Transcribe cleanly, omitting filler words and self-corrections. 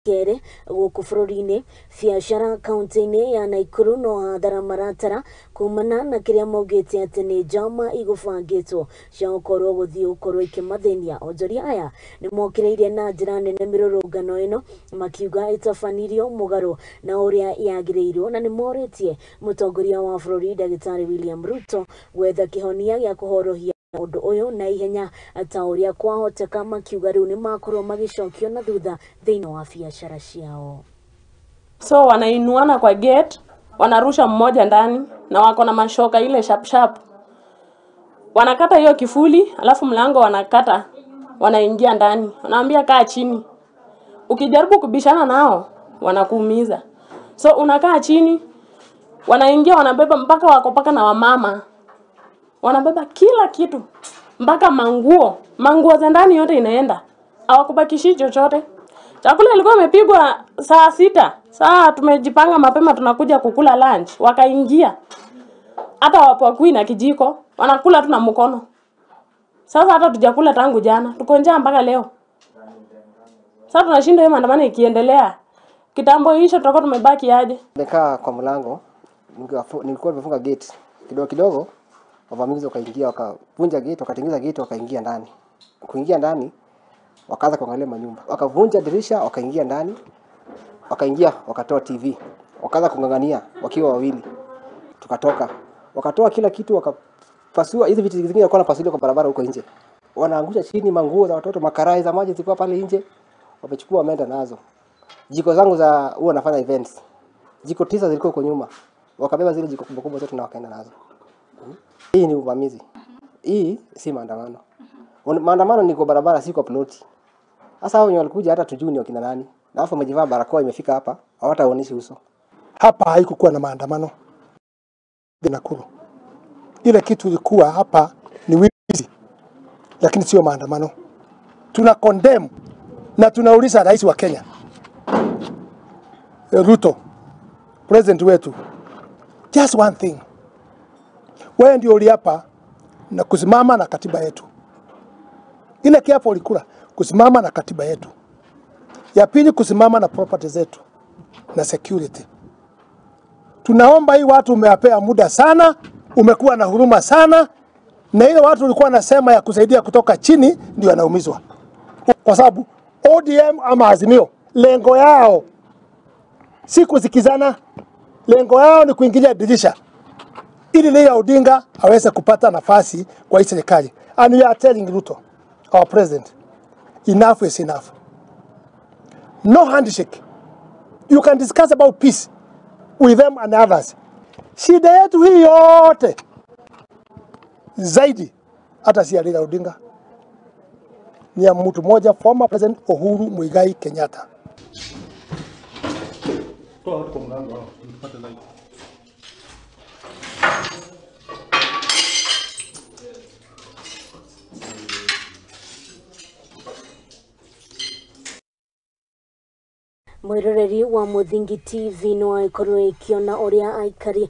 Kerĩ gũkũ bũrũri-inĩ. Biacara kaunti-inĩ ya Nakuru no hathara maratara kumana na kĩrĩa maugĩte atĩ nĩ njama igũbangĩtwo cia gũkorwo gũthiĩ gũkorwo ikĩmathĩnia. Onjoria aya nĩ mokĩrĩire na njĩra nene mĩrũrũngano ĩno makiuga ĩtabanirio mũgarũ na ũrĩa yagĩrĩirwo, na nĩ morĩtie mũtongoria wa bũrũri Ndagĩtarĩ William Ruto gwetha kĩhonia gĩa kũhorohia ũndũ ũyũ na ihenya ta ũrĩa kwahoteka, makiuga rĩu nĩ makorwo magĩcokio na thutha thĩinĩ wa biacara ciao. So wanainuana kwa gate, wanarusha mmoja ndani na wako na mashoka ile sharp sharp. Wanakata hiyo kifuli, alafu mlango wanakata, wanaingia ndani. Wanaambia kaa chini. Ukijaribu kubishana nao, wanakuumiza. So unakaa chini, wanaingia wanabeba mpaka wako paka na wamama. Wanabeba kila kitu, mpaka manguo, manguo za ndani yote inaenda. Hawakubakishi chochote. Chakula ilikuwa imepigwa saa 6. Saa tumejipanga mapema tunakuja kukula lunch. Wakaingia. Hata wapakui na kijiko, wanakula tu na mkono. Sasa hata tujakula tangu jana, tuko njaa mpaka leo. Sasa tunashinda hiyo maandamano ikiendelea. Kitambo hicho tutakuwa tumebaki aje? Nimekaa kwa mlango, nilikuwa nimefunga gate. Kidogo kidogo wavamizi wakaingia, wakavunja gate, wakatengeneza gate, wakaingia ndani. Kuingia ndani wakaanza kuangalia manyumba. Wakavunja dirisha, wakaingia ndani. Wakaingia, wakatoa TV. Wakaanza kungangania wakiwa wawili. Tukatoka. Wakatoa kila kitu, wakapasua hizi vitu zingine walikuwa wanapasulia kwa barabara huko nje. Wanaangusha chini manguo za watoto, makarai za maji zilikuwa pale nje. Wamechukua wameenda nazo. Jiko zangu za huwa nafanya events. Jiko 9 zilikuwa huko nyuma. Wakabeba zile jiko kubwa kubwa zote na wakaenda nazo. Hii ni uvamizi. Hii si maandamano. Maandamano ni kwa barabara, si kwa ploti. Sasa hao wenye walikuja hata tujui ni wakina nani. Na hapo wamejivaa barakoa imefika hapa, hawataonyeshi uso. Hapa haikukuwa na maandamano. Nakuru. Ile kitu ilikuwa hapa ni wizi, lakini sio maandamano. Tuna condemn na tunauliza rais wa Kenya Ruto, president wetu, just one thing. Wewe ndio uliapa na kusimama na katiba yetu. Ile kiapo ulikula, kusimama na katiba yetu. Ya pili, kusimama na property zetu na security. Tunaomba hii watu umewapea muda sana, umekuwa na huruma sana, na ile watu ulikuwa nasema ya kusaidia kutoka chini ndio wanaumizwa. Kwa sababu ODM ama Azimio, lengo yao si kusikizana, lengo yao ni kuingilia dirisha ili Raila Odinga aweze kupata nafasi kwa hii serikali. And we are telling Ruto, our president, enough is enough. No handshake. You can discuss about peace with them and others. Shida yetu hii yote zaidi hata si ya Raila Odinga, ni ya mtu mmoja, former President Uhuru Muigai Kenyatta. Mwiroreri wa Muthingi TV no akorwo ikiona ũrĩa aikari